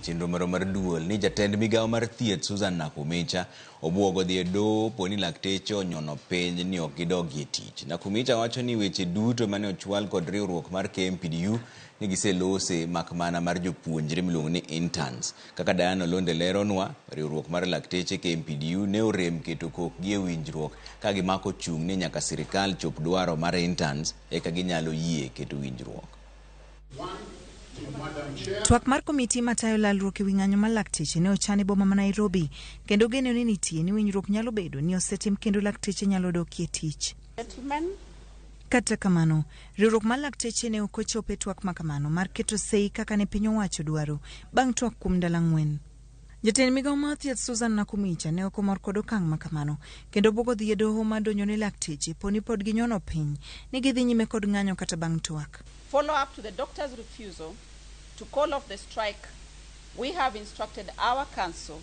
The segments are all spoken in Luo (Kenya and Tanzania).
Chenro marwa mar duol ni jatend migawo mar thieth Susan Nakhumicha obuogo dhi e doho po ni lakteche onyono piny ni ok gidogie tich. Nakhumicha wacho ni weche duto mane ochwal kod riwruok mar KMPDU ni giselose mak mana mar jopuonjre miluongo ni interns. Kaka Diana Olonde leronwa, riwruok mar lakteche KMPDU ne orem keto kokgi e winjruok ka gimako chung' ni nyaka sirikal chop dwaro mar interns eka ginyalo yie keto winjruok. Twak mar komiti matayo lalruok ewi ng'anyo mar lakteche ne ochan e boma ma Nairobi kendo geno ni nitie ni winjruok nyalo bedo ni osetim kendo lakteche nyalo dokie tich. Kata kamano, riwruok mar lakteche ne ok ochopo e twak makamano mar keto sei kaka ne piny owacho dwaro bang' twak kuom ndalo 4. Jatend migawo mar thieth Susan Nakhumicha ne ok omor kod okang' makamano kendo buogo dhi e doho mar donjo ne lakteche po ni pod ginyono piny ni gidhi nyime kod ng'anyo kata bang' twak. Follow up to the doctor's refusal to call off the strike, we have instructed our council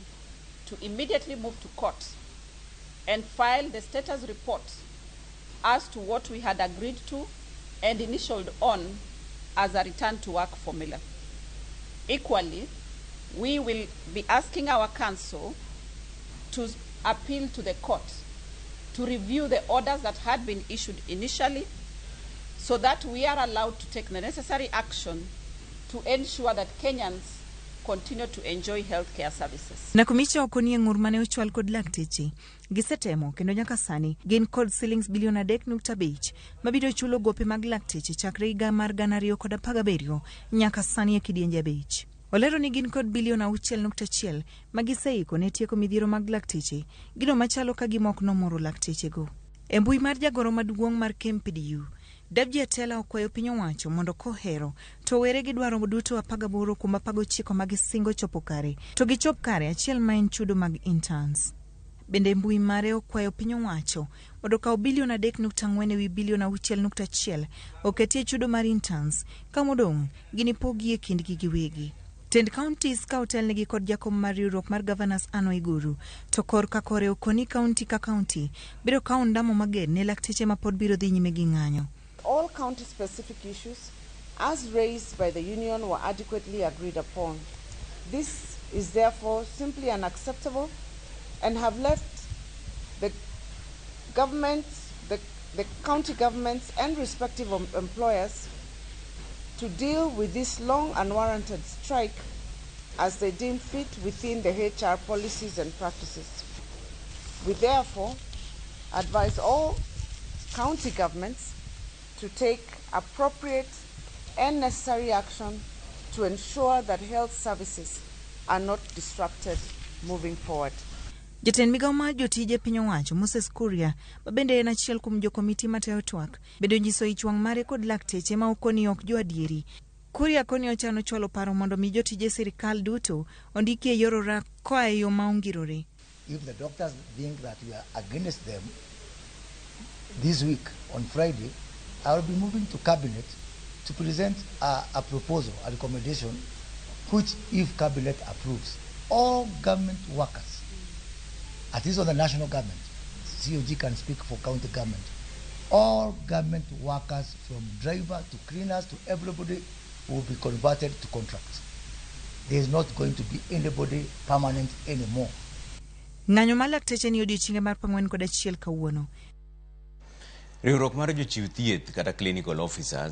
to immediately move to court and file the status report as to what we had agreed to and initialed on as a return to work formula. Equally, we will be asking our council to appeal to the court to review the orders that had been issued initially so that we are allowed to take the necessary action to ensure that Kenyans continue to enjoy healthcare services. Nakhumicha okoni e ng'ur mane ochwal kod lakteche gisetemo kendo nyaka sani gin kod silings bilion 3.5 mabiro chulo gope mag lakteche chakre higa mar 2017 nyaka sani e kidienje 5. Olero ni gin kod bilion 6.1 ma giseiko ne tieko midhiero mag lakteche, gino machalo ka gima ok nomoro laktechego. E mbui mar jagoro maduong' mar KMPDU, Davji Atela okwayo piny owacho mondo kohero to were gi dwaro duto 18 kuom 19 ma gisingo chopo kare to gichop kare achiel ma en chudo mag interns. Bende mbui mare okwayo piny owacho mondo okaw bilion 3.4 ewi bilion 6.1 oketie chudo mar interns ka modong' ginipogi e kindgi giwegi. Tend counties ka otelnegi kod jakom mar riwruok mar Governors Anne Waiguru to korka kore okoni kaunti ka kaunti biro kawo ondamo mager ne lakteche ma pod biro dhi nyime gi ng'anyo. All county-specific issues as raised by the union were adequately agreed upon. This is therefore simply unacceptable and have left the government, the county governments and respective employers to deal with this long unwarranted strike as they deem fit within the HR policies and practices. We therefore advise all county governments to take appropriate and necessary action to ensure that health services are not disrupted moving forward. Jatend migawo mar jotije piny owacho Moses Kuria ma bende en achiel kuom jokomiti matayo twak bende onyiso ich wang' mare kod lakteche ma okoni ok jo adieri. Kuria koni ochano chwalo paro mondo mi jotije sirikal duto ondiki e yor orak koa e yo ma ongirore. If the doctors think that we are against them, this week on Friday, I will be moving to cabinet to present a proposal, a recommendation, which if cabinet approves, all government workers, at least on the national government, COG can speak for county government, all government workers from driver to cleaners to everybody will be converted to contracts. There is not going to be anybody permanent anymore. Ng'anyo mar lakteche ni odiochienge mar 41 kawuono. Riwruok mar jochiw thieth kata clinical officers.